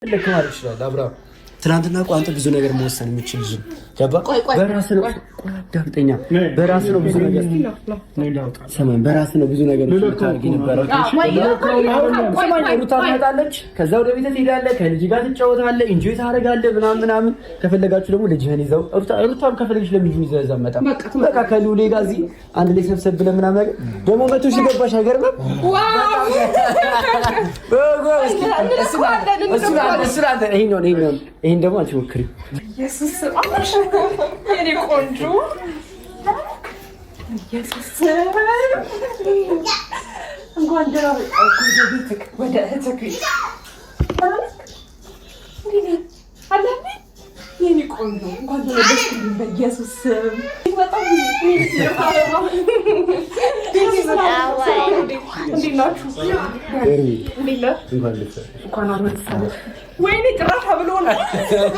ልክ ማለት ይችላል አብርሃም። ትናንትና እኮ አንተ ብዙ ነገር መወሰን የምችል ልጅ ገባ። በራስህ ነው። ቆይ አዳምጠኛ። በራስህ ነው ብዙ ነገር፣ ሰማኝ። በራስህ ነው ብዙ ነገር ታርጊ ነበረው። ሰማኝ። ሩታ ትመጣለች፣ ከዛ ወደ ቤት ትሄዳለህ፣ ከልጅ ጋር ትጫወታለህ፣ enjoy ታደርጋለህ ምናምን ምናምን። ከፈለጋችሁ ደግሞ ልጅህን ይዘው፣ ሩታም ከፈለገች ለልጁን ይዘህ እዛ መጣ። በቃ ከልዑሌ ጋር እዚህ አንድ ላይ ሰብሰብ ብለን ምናምን ነገር። ደግሞ 100,000 ገባሽ፣ አይገርምም? ይሄን ደግሞ አንቺ ሞክሪው። የኔ ቆንጆ፣ ኢየሱስ፣ እንኳን ደህና መጣህ ወደ ቤትህ፣ ወደ እህትህ ቤት። አለህ የኔ ቆንጆ፣ እንኳን ተመለስክልኝ። በኢየሱስ ስም በጣም እንዴት ናችሁ? እንዴት ነህ? እንኳን አብሮ ደስ አለህ። ወይኔ ጭራሽ ብሎ ነው።